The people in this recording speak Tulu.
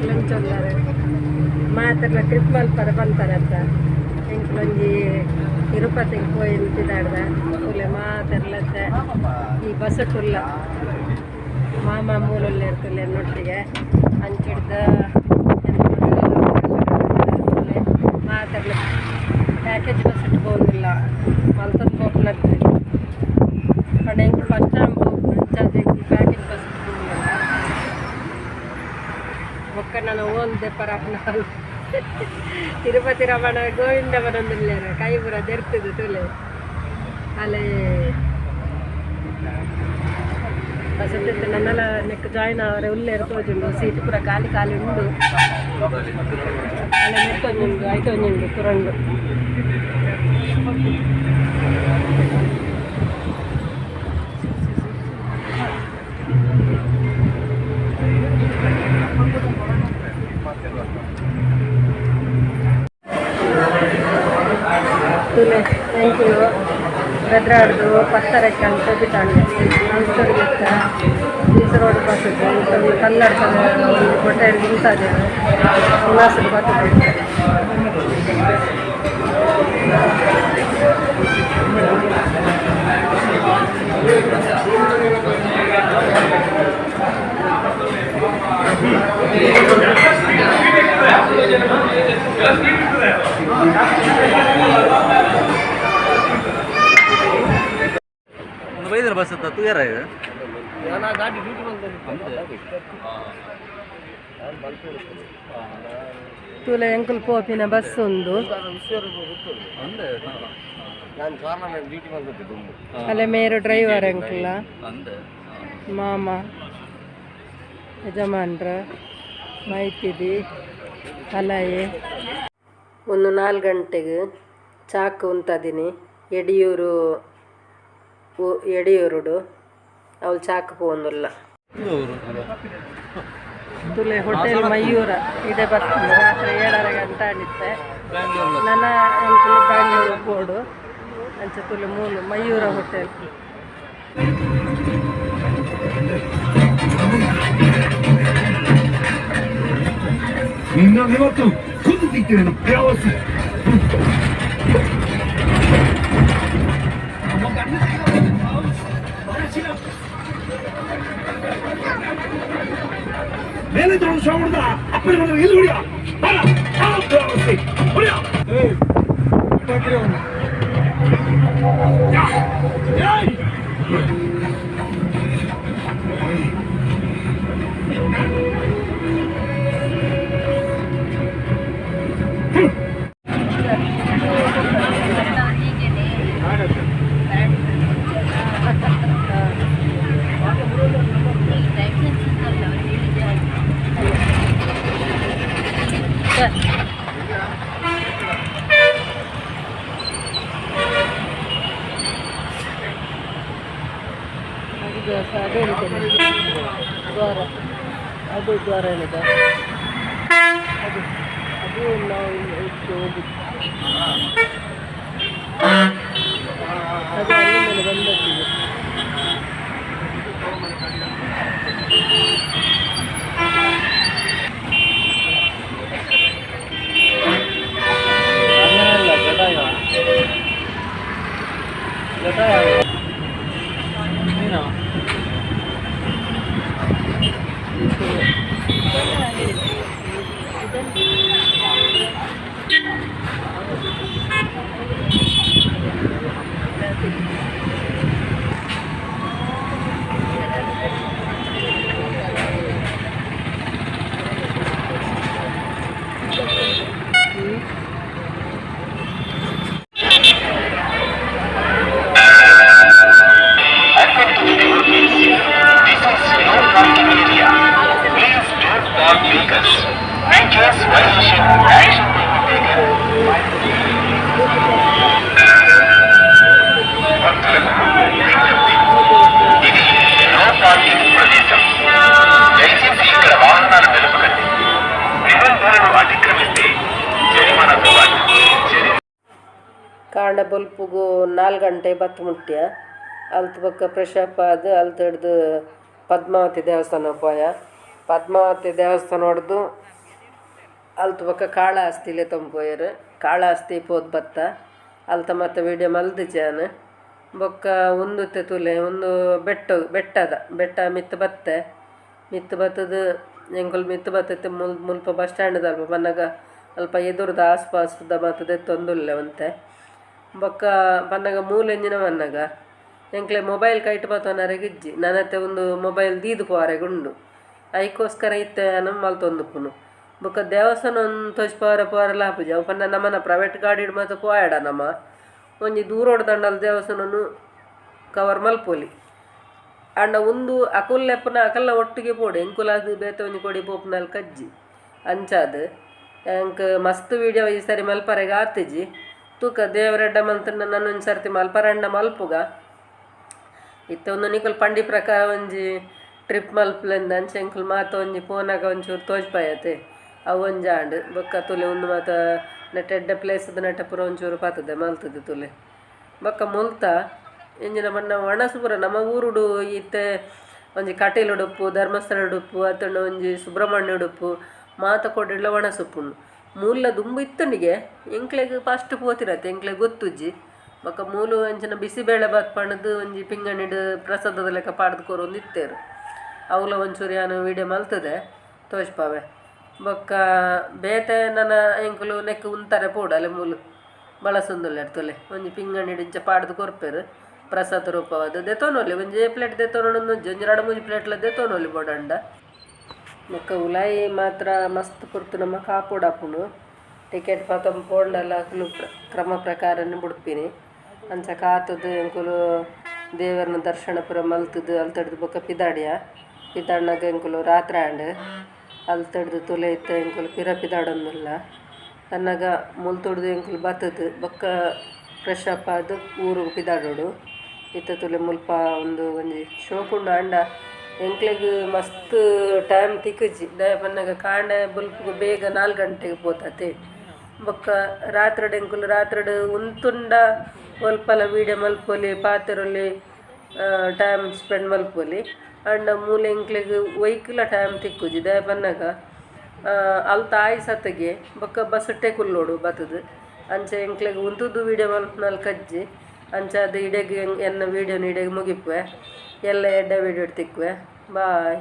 ಮಾತೆರ್ಲ ಇಂಚೊಲ್ಲಾರೆ ಮಾತೆರ್ಲ ಟ್ರಿಪ್ ಮಲ್ಪರೆ ಪಂತಾರಂತ. ಎಂಕ್ಲೊಂಜಿ ತಿರುಪತಿಗೆ ಪೋಯಿನ ಪಿದಾಡ್ದ. ತೂಲೆ ಮಾತೆರ್ಲತ್ತೆ ಈ ಬಸ್ಸುಟ್ಟುಲ್ಲ. ಮಾಮ ಮೂಲುಲ್ಲೆರ್ ತೂಲೆ ಎನ್ನೊಟ್ಟಿಗೆ ಅಂಚಿಡ್ದ. ಮಾತೆರ್ಲ ಪ್ಯಾಕೇಜ್ ಬಸ್ಸುಟ್ಟು ಪೋವೊಂದುಲ್ಲ, ಮಲ್ತೊಂದು ಪೋಪುನತ್ತ್. ಪಂಡ ಎಂಕುಲು ಫಸ್ಟ್ ಟೈಮ್ ಪೋಪುನ, ಅಂಚಾದ್ ಎಂಕುಲು ಪ್ಯಾಕೇಜ್ ಬಸ್ಸುಟ್ಟು ಪೋವೊಂದುಲ್ಲ. ಬೊಕ್ಕ ನನ ಓಲ್ ದೆಪ್ಪರ. ತಿರುಪತಿ ರಮಣ ಗೋವಿಂದ ಬರೊಂದುಲ್ಲೆರ್, ಕೈ ಪೂರ ದೆರ್ತುದು. ತೂಲೆ ಅಲೆ, ಬಸ್ಸುಟ್ಟು ನನಲ ನೆಕ್ಕ್ ಜಾಯಿನ್ ಆವರೆ ಉಲ್ಲೆರ್ ತೋಜುಂಡು. ಸೀಟ್ ಪೂರ ಖಾಲಿ ಖಾಲಿ ಉಂಡು. ಅಲೆ ಮೆತ್ತೊಂಜಿ ಉಂಡು, ಐತ ಒಂಜಿ ಉಂಡು ಕುರಂಡು. ತೂಲೆ, ಎಂಕುಲು ಬೆದ್ರಾಡ್ದು ಪತ್ತರಕ್ಕೆ ಅಂತ ಅಲ್ತೊಡ್ದು ಬೀಚ್ ರೋಡ್ ಬಸ್ಸು. ಎಂಕುಲು ಕಲ್ಲಡ್ಕದ ಒಂದು ಹೋಟೆಲ್ ಉಂತಾದೆರ್. ಉಲ್ಲಾಸಡ್ ಬತ್ತುದು. ಒಂದು ಬೈದಿನ ಬಸ್ ಅಂತ ತೂಯರ ಇದು. ಗಾಡಿ ಡ್ಯೂಟಿ ಬಂದ. ತೂಲೆ, ಎಂಕುಲು ಪೋಪಿನ ಬಸ್ ಉಂದು. ಒಂದೇ. ನಾನು ಕಾರ್ನ ಡ್ಯೂಟಿ ಬಂದದ್ದು ದುಂಬು. ಅಲೆ ಮೇರು ಡ್ರೈವರ್ ಎಂಕುಲ. ಅಂದೆ. ಮಾಮ, ಯಜಮಾನ್ರ, ಮೈತಿದಿ, ಅಲಾಯೆ. ಒಂದು 4 ಗಂಟೆಗೆ ಚಾಕ್ ಉಂತದಿನಿ ಯಡಿಯೂರು ಯಡಿಯೂರುಡು. ಅವಳು ಚಾಕ್ ಪೋವೊಂದುಲ್ಲ. ತುಲೆ, ಹೋಟೆಲ್ ಮಯೂರ ಇಡೆ ಬರ್ತದೆ. ರಾತ್ರಿ 7:30 ಗಂಟೆ ಆಡಿತ್ತೆ. ನನ್ನ ಎಂಕುಲು ಬ್ಯಾಂಗ್ಳೂರು ಬೋರ್ಡು ಅಂಚ. ತುಲೆ, ಮೂಲು ಮಯೂರ ಹೋಟೆಲ್. ನಿನ್ನ ಇವತ್ತು ಕುಂದು ತಿಂತೀನಿ ಯಾವತ್ತು. ಮೇಲೆ ಶಾವಣದ ಅಪ್ಪನ ಎಲ್ಲಿ ಹೊಡಿಯ ಹೊಡಿಯ. ಏಯ್. ಅದು ಅದೇ ಹೇಳಿದ್ದೇನೆ ದ್ವಾರ, ಅದು ದ್ವಾರ ಹೇಳಿದ. ಅದು ಅದು ನಾವು ಇದಕ್ಕೆ ಹೋಗಿದ್ದು. ಅದು ಅಲ್ಲಿ ಮೇಲೆ ಬಂದದ್ದು. ಜಟಾಯ ಜಟಾಯ ನೀನು. Welcome to the devotees. This is no parking area. Please don't park vehicles. In case violation, action will be taken. భక్తులకు విజ్ఞప్తి, ఇది నో పార్కింగ్ ప్రదేశం. దయచేసి ఇక్కడ వాహనాలు నిలపకండి. నిబంధనలు అతిక్రమిస్తే జరిమానాతో పాటు జరిమానా ಕಾಂಡ ಬೊಲ್ಪುಗು 4 ಗಂಟೆ ಬತ್ತ್ ಮುಟ್ಯ. ಅಲ್ತ್ ಬೊಕ್ಕ ಫ್ರೆಶ್ ಅಪ್ ಆದ್ ಅಲ್ತ್ ಹಿಡ್ದು ಪದ್ಮಾವತಿ ದೇವಸ್ಥಾನ ಪೋಯ. ಪದ್ಮಾವತಿ ದೇವಸ್ಥಾನ ಹೊಡ್ದು. ಅಲ್ತ ಬೊಕ್ಕ ಕಾಳಹಸ್ತಿಲೆ ತೊಂಪೋಯೆರ್ ಕಾಳಹಸ್ತಿ ಪೋದು ಬತ್ತ ಅಲ್ತ ಮತ್ತೆ ವೀಡಿಯೋ ಮಲ್ದಿಜಾನ್ ಬೊಕ್ಕ ಉಂದುತ್ತೆ ತೂಲೆ ಉಂದು ಬೆಟ್ಟ ಬೆಟ್ಟದ ಬೆಟ್ಟ ಮಿತ್ತ್ ಬತ್ತೆ ಮಿತ್ತ್ ಬತ್ತದು ಎಂಕುಲು ಮಿತ್ತ್ ಬತ್ತತೆ ಮುಲ್ಪ ಬಸ್ ಸ್ಟ್ಯಾಂಡ್ ಅಲ್ಪ ಬನ್ನಗ ಅಲ್ಪ ಎದುರುದ ಆಸ್ಪಾಸ್ದ ಮಾತ ದೆತ್ತೊಂದುಲ್ಲೆ ಒಂತೆ ಬೊಕ್ಕ ಬನ್ನಗ ಮೂಲೆಂಜಿನ ಬನ್ನಗ ಎಂಕ್ಲೆ ಮೊಬೈಲ್ ಕೈಟ್ ಪತ್ತೊನರೆಗ್ ಇಜ್ಜಿ ನನತ್ತೆ ಒಂದು ಮೊಬೈಲ್ ದೀದ್ ಪೋವರೆಗ್ ಉಂಡು ಐಕೋಸ್ಕರ ಇತ್ತೆ ಯಾನ್ ಮಲ್ತೊಂದುಪ್ಪುನು ಬೊಕ್ಕ ದೇವಸ್ಥಾನ ತೋಜ್ಪಾವರೆ ಪೋವರೆಲ ಆಪುಜಿ ಅವು ಪಂಡ ನಮನ ಪ್ರೈವೇಟ್ ಗಾಡಿಡ್ ಮಾತ ಪೋಯಡ ನಮ ಒಂಜಿ ದೂರೋಡು ದಂಡಲ್ ದೇವಸ್ಥಾನನು ಕವರ್ ಮಲ್ಪೊಲಿ ಆಂಡ ಉಂದು ಅಕುಲ್ಲೆಪ್ಪುನ ಅಕಲ್ನ ಒಟ್ಟಿಗೆ ಪೋಡು ಎಂಕುಲಾದ್ ಬೇತೆ ಒಂಜಿ ಕೊಡಿ ಪೋಪುನಲ್ ಕಜ್ಜಿ ಅಂಚಾದ್ ಎಂಕ್ ಮಸ್ತ್ ವೀಡಿಯೋ ಈ ಸರಿ ಮಲ್ಪರೆಗ್ ಆತಿಜಿ ತೂಕ ದೇವರೆಡ್ಡ ಮಲ್ತಂಡ ನನ್ನೊಂಜಿ ಸರ್ತಿ ಮಲ್ಪರಂಡ ಮಲ್ಪುಗ ಇತ್ತೆ ಒಂದು ನಿಕುಲು ಪಂಡಿ ಪ್ರಕಾರ ಒಂಜಿ ಟ್ರಿಪ್ ಮಲ್ಪುಲೆಂದ್ ಅಂಚ ಎಂಕುಲು ಮಾತ ಒಂಜಿ ಪೋನಾಗ ಒಂಚೂರು ತೋಜ್ಪಾಯತೆ ಅವು ಒಂಜಿ ಆಂಡ್ ಬೊಕ್ಕ ತುಲೆ ಉಂದು ಮಾತ ನೆಟ್ ಎಡ್ಡೆ ಪ್ಲೇಸ್ ನೆಟ್ಟ ಪೂರ ಒಂಚೂರು ಪಾತದೆ ಮಲ್ತದೆ ತುಲೆ ಬೊಕ್ಕ ಮುಲ್ತ ಎಂಜಿನ ಬಣ್ಣ ಒಣಸು ಪೂರ ನಮ್ಮ ಊರುಡು ಇತ್ತೆ ಒಂಜಿ ಕಟೀಲ್ ಉಡುಪು ಧರ್ಮಸ್ಥಳ ಉಡುಪು ಅತ್ತಂಡ ಒಂಜಿ ಸುಬ್ರಹ್ಮಣ್ಯ ಉಡುಪು ಮಾತ ಕೊಡಿಡ್ಲ ಒಣಸುಪ್ಪುಂಡು ಮೂಲ ದುಂಬು ಇತ್ತುಂಡಿಗೆ ಎಂಕ್ಲೆಗ್ ಫಸ್ಟ್ ಪೋತಿರತ್ತೆ ಎಂಕ್ಲೆಗ್ ಗೊತ್ತುಜ್ಜಿ ಬೊಕ್ಕ ಮೂಲು ಅಂಚಿನ ಬಿಸಿಬೇಳೆ ಬಾತ್ ಪಂಡ್ದು ಒಂಜಿ ಪಿಂಗಣಿಡ್ ಪ್ರಸಾದದ ಲೆಕ್ಕ ಪಾಡ್ದು ಕೊರೊಂದು ಇತ್ತೇರು ಅವುಲ ಒಂಚೂರು ಯಾನ್ ವೀಡಿಯೋ ಮಲ್ತದೆ ತೋಜ್ಪಾವೆ ಬೊಕ್ಕ ಬೇತೆ ನನ ಎಂಕುಲು ನೆಕ್ಕ್ ಉಂತಾರೆ ಪೋಡು ಅಲೆ ಮೂಲು ಬಳಸೊಂದುಲ್ಲೆರ್ ತೂಲೆ ಒಂಜಿ ಪಿಂಗಣಿಡ್ ಇಂಚ ಪಾಡ್ದು ಕೊರ್ಪೆರ್ ಪ್ರಸಾದ ರೂಪವಾದ್ ದೆತೊನೊಲಿ ಒಂಜೇ ಪ್ಲೇಟ್ ದೆತೊನೊಡು ಒಂಜಿ ರಡ್ಡ್ ಮೂಜಿ ಪ್ಲೇಟ್ಲ ದೆತೊನೊಲಿ ಬೋಡಂಡ ಬೊಕ್ಕ ಉಲಾಯಿ ಮಾತ್ರ ಮಸ್ತ್ ಪೊರ್ತು ನಮ ಕಾಪೊಡಾಪುಂಡು ಟಿಕೆಟ್ ಪತೊಂದು ಪೋಂಡಲ ಅಕುಲು ಕ್ರಮ ಪ್ರಕಾರನೆ ಬುಡ್ಪಿನಿ ಅಂಚ ಕಾತುದು ಎಂಕುಲು ದೇವರ್ನ ದರ್ಶನ ಪೂರ ಮಲ್ತುದು ಅಲ್ತಡ್ದು ಬೊಕ್ಕ ಪಿದಾಡಿಯ ಪಿದಾಡ್ನಗ ಎಂಕುಲು ರಾತ್ರೆ ಆಂಡ್ ಅಲ್ತಡ್ದು ತುಲೆ ಇತ್ತೆ ಎಂಕುಲು ಪಿರ ಪಿದಾಡೊಂದುಲ್ಲ ಅನ್ನಗ ಮುಲ್ತುಡ್ದು ಎಂಕುಲು ಬತ್ತುದು ಬೊಕ್ಕ ಫ್ರೆಶ್ ಅಪ್ ಆದ್ ಊರುಗು ಪಿದಾಡೊಡು ಇತ್ತೆ ತುಲೆ ಮುಲ್ಪ ಉಂದು ಒಂಜಿ ಶೋಕುಂಡು ಆಂಡ ಎಂಕ್ಲೆಗ್ ಮಸ್ತ್ ಟೈಮ್ ತಿಕ್ಕುಜಿ ದಾಯೆ ಪನ್ನಗ ಕಾಂಡೆ ಬೊಲ್ಪುಗು ಬೇಗ 4 ಗಂಟೆಗ್ ಪೋತತೆ ಬೊಕ್ಕ ರಾತ್ರೆಡ್ ಎಂಕುಲು ರಾತ್ರೆಡ್ ಉಂತುಂಡ ಒಲ್ಪಲ ವೀಡಿಯೋ ಮಲ್ಪೊಲಿ ಪಾತೆರೊಲಿ ಟೈಮ್ ಸ್ಪೆಂಡ್ ಮಲ್ಪೊಲಿ ಆಂಡ ಮೂಲು ಎಂಕ್ಲೆಗ್ ಒಯ್ಕ್ಲ ಟೈಮ್ ತಿಕ್ಕುಜಿ ದಾಯೆ ಪನ್ನಗ ಅಲ್ತ ಆಯಿ ಸತ್ತಗೆ ಬೊಕ್ಕ ಬಸ್ಸಟ್ಟೆ ಕುಲ್ಲೊಡು ಬತ್ತುದು ಅಂಚ ಎಂಕ್ಲೆಗ್ ಉಂತುದು ವೀಡಿಯೋ ಮಲ್ಪುನಲ್ಪ ಕಜ್ಜಿ ಅಂಚ ಅದು ಇಡೆಗ್ ಎನ್ನ ವೀಡಿಯೋನು ಇಡೆಗ್ ಮುಗಿಪುವೆ ಎಲ್ಲ ಎಡ್ಡೆ ವೀಡಿಯೋ ತಿಕ್ಕುವೆ ಬಾಯ್.